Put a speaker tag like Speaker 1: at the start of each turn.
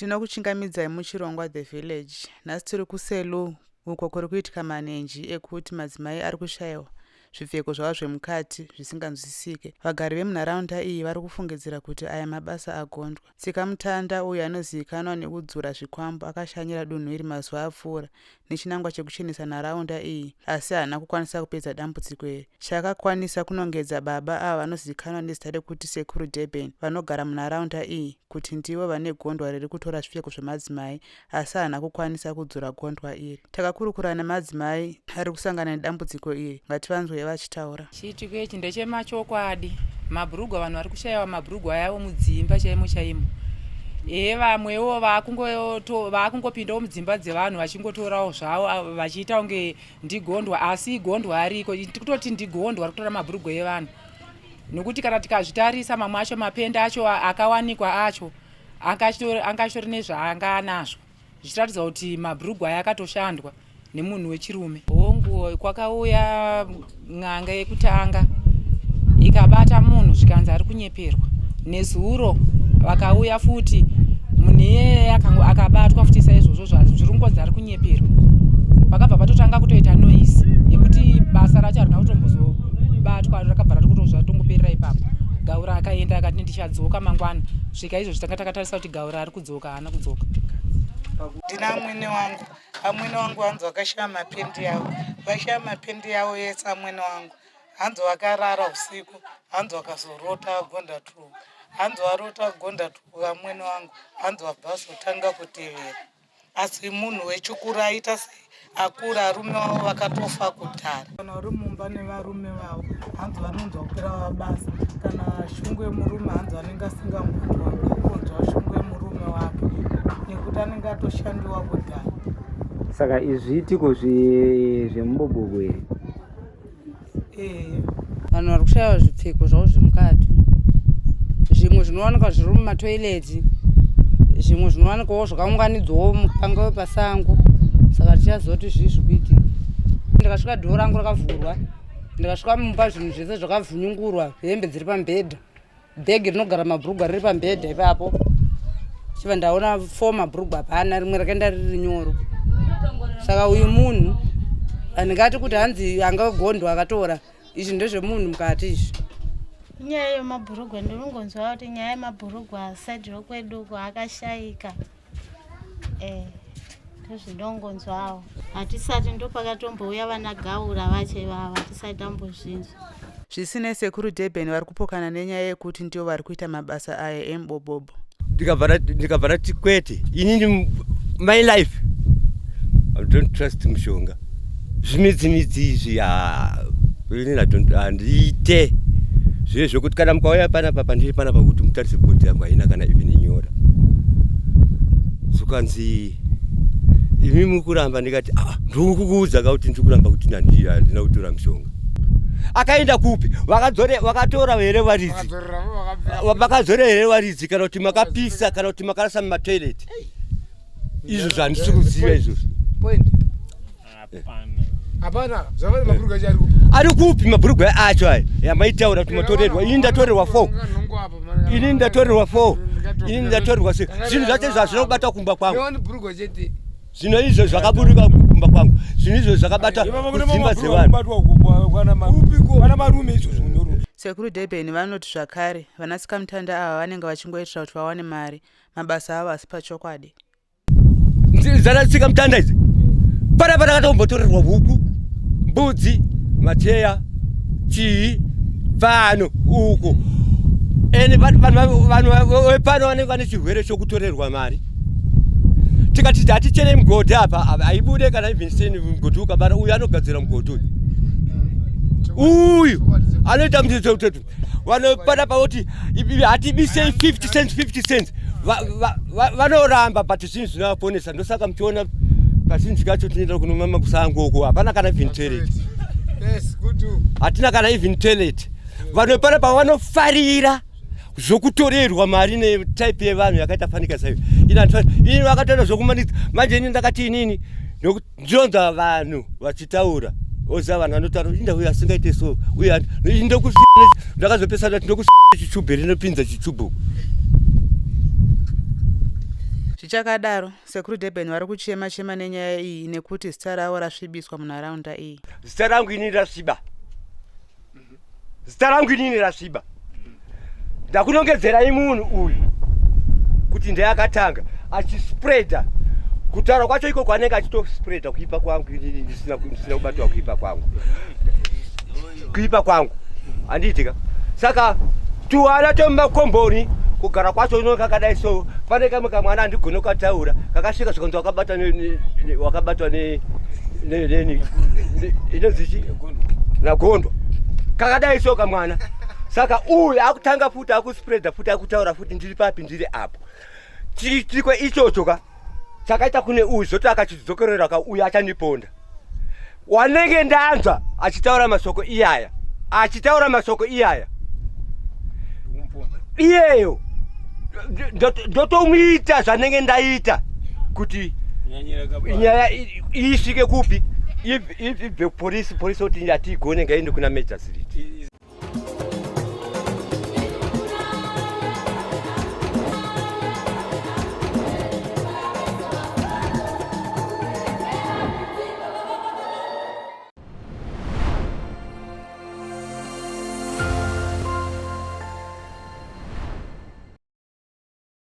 Speaker 1: Tinokuchingamidzai muchirongwa The Village. Nhasi tiri kuSelu uko kuri kuitika manenji ekuti madzimai ari kushaiwa zvipfeko zvavo zvemukati zvisinganzwisisike. Vagari vemunharaunda iyi vari kufungidzira kuti aya mabasa agondwa. Tsikamutanda, uyo anozivikanwa nekudzura zvikwambo, akashanyira dunhu iri mazuva apfuura nechinangwa chekuchenesa nharaunda iyi asi haana kukwanisa kupedza dambudziko iri. Chaakakwanisa kunongedza baba ava vanozivikanwa nezita rekuti Sekuru Durban vanogara munharaunda iyi kuti ndivo vane gondwa riri kutora zvipfeko zvemadzimai asi haana kukwanisa kudzura gondwa iri. Takakurukura nemadzimai ari kusangana nedambudziko iri, ngativanzwei vachitaura.
Speaker 2: Chiitiko ichi ndechemachokwadi. Mabhurugwa vanhu vari kushaiwa mabhurugwa yavo mudzimba chaimo chaimo. Ehe vamwewo vaakungopindawo mudzimba dzevanhu vachingotorawo zvavo vachiita kunge ndigondwa asi igondwa ariko. Kutoti ndigondwa rikutora mabhurugwa evanhu. Nokuti kana tikazvitarisa mamwe acho mapenda acho akawanikwa acho anga achitori nezvaanga anazvo zvichiratidza kuti mabhurugwa aya akatoshandwa nemunhu wechirume. Hongu, kwakauya n'anga yekutanga ikabata munhu zvikanzi ari kunyeperwa. Nezuro vakauya futi munhu iyeye akabatwa futi saizvozvo zviri kungonzi ari kunyeperwa. Pakabva patotanga kutoita noise yekuti basa racho harina kutombozobatwa rakabva ratokutozotongoperera ipapo. Gaura akaenda akati ndichadzoka mangwana svika izvozvi tanga takatarisa kuti Gaura ari kudzoka haana kudzoka.
Speaker 3: Ndina amwene wangu, amwene wangu hanzi vakashaya mapendi yavo, vashaya mapendi yavo yese amwene wangu hanzi vakarara usiku hanzi vakazorota gonda two hanzi varota gonda two amwene wangu hanzi vabva vazotanga kutevera asi munhu wechikuru aita sei akura arume vavo vakatofa kudhara kana uri mumba nevarume vavo hanzi vanonzwa kupera vabasa kana shungu yemurume hanzi vanenge asingangonzwa kunzwa shungu yemurume wake nekuti anenge atoshandiwa kudhara
Speaker 4: saka izvi zviitiko zvemubobobo here
Speaker 3: Eh.
Speaker 5: Vanhu vari kushaiwa zvipfeko zvavo zvemukati zvimwe zvinowanikwa zviri mumatoiletsi zvimwe zvinowanikwawo zvakaunganidzwawo pangave pasango saka tichazoti zvii zviri kuitika ndikasvika dhoo rangu rakavhurwa ndikasvika mumba zvinhu zvese zvakavhunyungurwa hembe dziri pamubhedha Bhegi rinogara mabhurugwa riri pambhedha ipapo. Chiva ndaona four mabhurugwa hapana rimwe rakaenda riri nyoro. Saka uyu munhu andingati kuti hanzi angagondwa akatora izvi ndezvemunhu mukati izvi.
Speaker 6: Inyaya yemabhurugwa ndinongonzwa kuti nyaya yemabhurugwa saidi rokwedu uko akashaika. Eh, ndozvindongonzwawo. Hatisati ndopakatombouya vana gaura vacho ivava hatisati tambozvinzwa.
Speaker 1: Zvisinei, Sekuru Durban vari kupokana nenyaya yekuti ndivo vari kuita mabasa aya emubobobo.
Speaker 7: Ndikabva ndati kwete, inini my life I don't trust mushonga. Zvimidzi-midzi izvi inini handiite zviye zvekuti kana mukauya panapa pandiri panapa kuti mutarise bhodhi yangu haina kana even nyora zvikanzi imi mukuramba ndikati ah, ndikukuudza ka kuti ndiri kuramba kuti handina kutora mushonga akaenda kupi vakatora here varidzi vakadzora here varidzi kana kuti makapisa kana kuti makarasa mumatoilet izvo zvandisi kuziva izvozvo
Speaker 8: hapana zvavari mabhurugwa acho ari kupi
Speaker 7: ari kupi mabhurugwa acho aya yamaitaura kuti matorerwa ini ndatorerwa fo ini ndatorerwa fo ini ndatorerwa se zvinhu zvacho zvazvina kubata kumba kwangu zvino izvo zvakaburuka kumba kwangu zvinhu izvo zvakabata kudzimba dzevanhu
Speaker 1: Sekuru Durban vanoti zvakare vanatsikamutanda ava vanenge vachingoitira kuti vawane mari mabasa avo asi pachokwadi
Speaker 7: Dzanatsika mutanda idzi pana patakatombotorerwa huku mbudzi mateya chii pano uko ende vanhu vepano vanenge vane chirwere chokutorerwa mari tikati hatichere mugodhi apa haibude kana even seni mugodhi ukabara uyu anogadzira mugodhi uyu uyu anoita vanopana pavoti hatibisei 50 cents 50 cents vanoramba but zvinhu zvinovaponesa ndosaka muchiona kazhinji kacho tinoenda kunomama kusango uko hapana kana even toilet hatina kana even toilet vanhu vepana pavanofarira zvokutorerwa mari netype yevanhu yakaita fanika saiyo ini vakatoita zvokumanikidza manje ini ndakati inini Ndinonzwa vanhu vachitaura oziva vanhu vanotaura inda uyu asingaite so uyu ndakazopesana kuti ndokuchichubhu rinopinza chichubhu.
Speaker 1: Zvichakadaro, Sekuru Durban vari kuchema chema nenyaya iyi nekuti zita ravo rasvibiswa munharaunda iyi.
Speaker 7: Zita rangu inini rasviba. Zita rangu inini rasviba. Ndakunongedzerai munhu uyu kuti ndiye akatanga achispreada kutaura kwacho iko kwanenge achitospreada kuipa kwangu inini ndisina ndisina kubatwa kuipa kwangu kuipa kwangu handiitika saka tuwana twemumakomboni kugara kwacho uno kakadai so pane kamwe kamwana handigone kukataura kakasvika zvikanzi wakabatwa wakabatwa neni inonzi nagondo kakadai so kamwana saka uyu akutanga futi akuspreada futi akutaura futi ndiri papi ndiri apo chiitiko ichocho ka chakaita kune uyu zoti akachidzokerera ka uyu achandiponda wanenge ndanzwa achitaura mashoko iyaya achitaura mashoko iyaya iyeyo ndotomuita zvanenge ndaita kuti nyaya isvike kupi ibve kupolisi polisi oti hatiigone ngaende kuna magistrate.